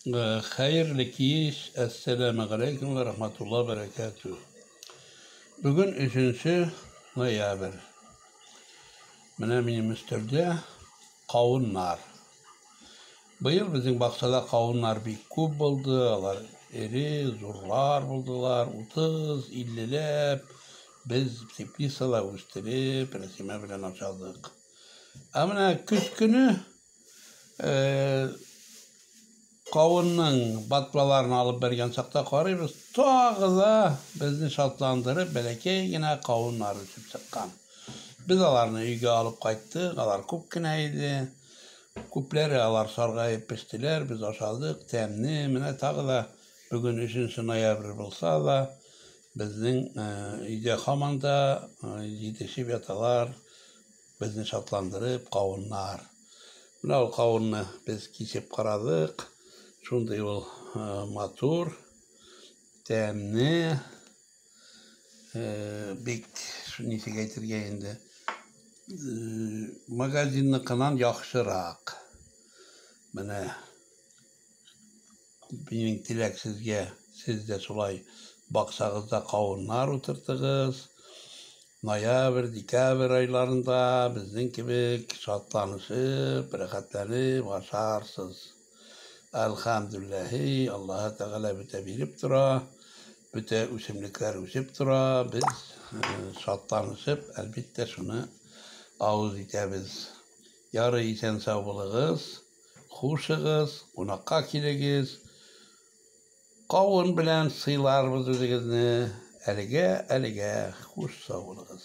Хәерле кич, әссәламә галәйкүм вә рахматулла бәрәкәтү. Бүген 3 ноябрь. Менә минем өстәлдә кавыннар. Быел безнең бакчада кавыннар бик күп булды, алар эре, зурлар булдылар, 30, 50-ләп. Без теплицада үстереп, Рәсимә белән ашадык. Ә менә көз көне Кавынның батлаларын алып бергән чакта карыйбыз, тагы да безне шатландырып бәләкәй генә кавыннар үсеп чыккан. Без аларны өйгә алып кайттык, алар күп кенә иде. Күпләре алар саргаеп пештеләр, без ашадык, тәмне. Менә тагы да бүген 3 ноябрь булса да, безнең өйдә һаман да җитешеп яталар. Безне шатландырып, кавыннар. Менә ул кавынны без кисеп карадык. Шундый ул матур, тәмле, бик ничек әйтергә инде, магазинныкынан яхшырак. Менә Минем теләк сезгә, сез дә шулай бакчагызда кавыннар утыртыгыз. Ноябрь, декабрь айларында безнең кебек шатланышып, рәхәтләнеп ашарсыз. Әлхәмдүлилләһи, Аллаһы Тәгалә бөтә биреп тора, бөтә үсемлекләр үсеп тора. Без шатланышып, әлбиттә, шуны авыз итәбез. Ярый, исән-сау булыгыз. Хушыгыз, кунакка килегез. Кавын белән сыйларбыз үзегезне. Әлегә, әлегә хуш сау булыгыз.